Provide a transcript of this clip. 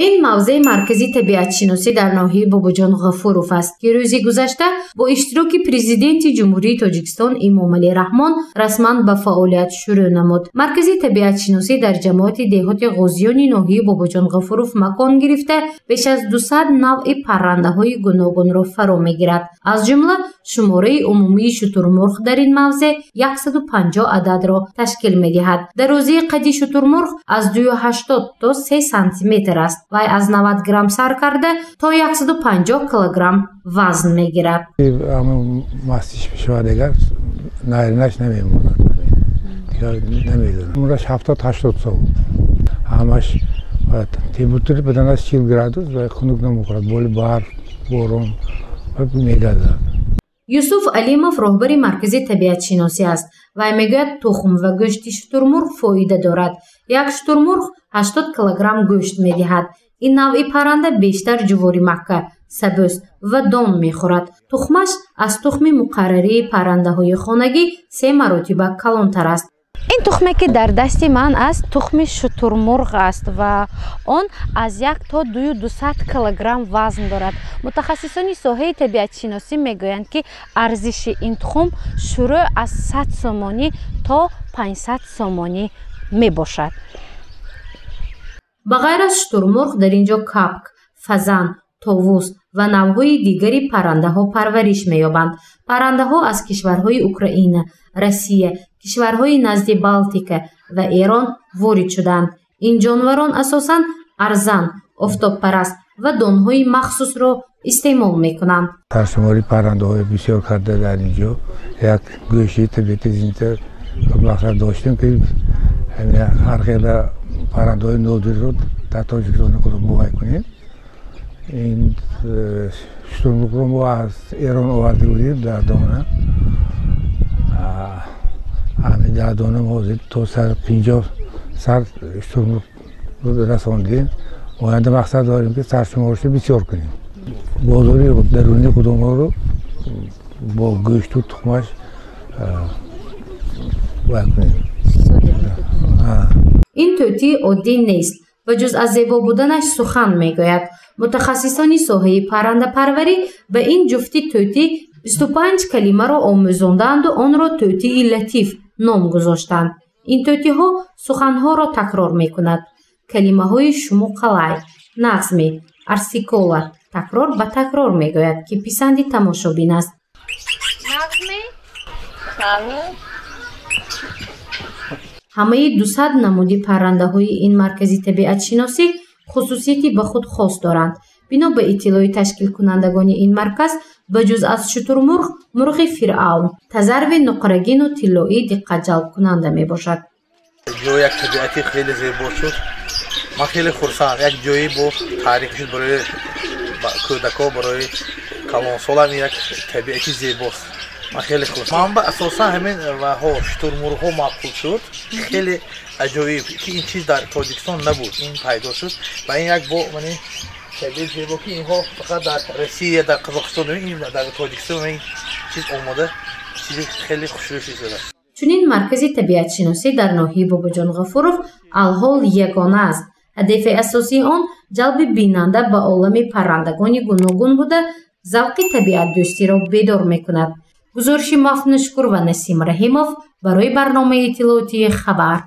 Ин мавзеи маркази табиатшиносӣ дар ноҳияи Бобоҷон Ғафуров аст, ки рӯзи гузашта бо иштироки Президенти Ҷумҳурии Тоҷикистон Эмомалӣ Раҳмон расман ба фаъолият шурӯъ намуд. Маркази табиатшиносӣ дар ҷамоати деҳоти Ғозиёни ноҳияи Бобоҷон Ғафуров макон гирифта, беш аз 200 навъи паррандаҳои гуногунро фаро мегирад. Аз ҷумла шумораи умумии шутурмурғ дар ин мавзеъ 150 ададро ташкил медиҳад. Дарозии қади шутурмурғ аз 2,80 то 3 сантиметр аст. Вай аз 90 грамм сар карда то 150 килограмм вазн мегирад. Мастиш мешавад, дигар найринаш намемонад, дигар намедонам. Умраш 70-80 сол. Ҳамаш температураи баданаш 40 градус ва хунук намехӯрад, боли барф, борон мегазад. Юсуф Алимов роҳбари маркази табиатшиносӣ аст. Вай мегӯяд, тухм ва гӯшти шутурмурғ фоида дорад. Як шутурмурғ 80 килограмм гӯшт медиҳад. Ин навъи парранда бештар ҷувори макка, сабӯс ва дон мехӯрад. Тухмаш аз тухми муқаррарии паррандаҳои хонагӣ 3 маротиба калонтар аст. Ин тухме, ки дар дасти ман аст, тухми шутурмурғ аст ва он аз 1 то 2,2 килограмм вазн дорад. Мутахассисони соҳаи табиатшиносӣ мегӯянд, ки арзиши ин тухм шурӯъ аз 100 сомонӣ то 500 сомонӣ мебошад. Ба ғайр аз шутурмурғ дар ин ҷо капк, фазан, товус ва навъҳои дигари паррандаҳо парвариш меёбанд. Паррандаҳо аз кишварҳои Украина, Россия, кишварҳои назди Балтика ва Эрон ворид шуданд. Ин ҷонварон асосан арзан, офтобпараст ва донҳои махсусро истеъмол мекунанд. Саршумории паррандаҳои бисёр карда дар ин ҷо як гӯшаи табиати зинда мақсад доштем, ки ҳар хела паррандаҳои нодирро дар Тоҷикистони худ муҳайё кунем. Ин шутурмурғро мо аз Эрон оварда будем дар дона. Ҳамин дар дона мо ҳозир то 150 сар шутурмурғ расондем. Оянда мақсад дорем, ки саршуморашро бисёр кунем. Бозори дарунии худомонро бо гӯшту тухмаш вай кунем. Ин тӯтӣ оддӣ нест ва ҷуз аз зебо буданаш сухан мегӯяд. Мутахассисони соҳаи паррандапарварӣ ба ин ҷуфти тӯтӣ 25 калимаро омӯзондаанду онро тӯтии латиф ном гузоштанд. Ин тӯтиҳо суханҳоро такрор мекунад. Калимаҳои шуму қалай, нағзме, арсикола такрор ба такрор мегӯяд, ки писанди тамошобин аст. Ҳамаи 200 намуди паррандаҳои ин маркази табиатшиносӣ хусусияти ба худ хос доранд. Бино ба иттилои ташкилкунандагони ин марказ, ба ҷуз аз шутурмурғ, мурғи фиръавн, тазарви нуқрагину тиллоӣ диққатҷалбкунанда мебошад. Ҷои як табиати хеле зебо шуд. Ман хеле хурсанд. Як ҷое бо таърих шуд барои кӯдакҳо, барои калонсолам як табиати зебост. Ман хеле хурсанд. Ман ба асосан ҳамин шутурмурғҳо маъқул шуд. Хеле аҷоиб, ки ин чиз дар Тоҷикистон набуд, ин пайдо шуд ва ин як бо мани табиат зебо, ки инҳо фақат дар Россия, дар Қазоқистон, ин дар Тоҷикистон ин чиз омода, чизи хеле хушрӯй шудааст. Чунин маркази табиатшиносӣ дар ноҳияи Бобоҷон Ғафуров алҳол ягона аст. Ҳадафи асосии он ҷалби бинанда ба олами паррандагони гуногун буда, завқи табиатдӯстиро бедор мекунад. Гузориши Мафнушкур ва Насим Раҳимов барои барномаи иттилоотии Хабар.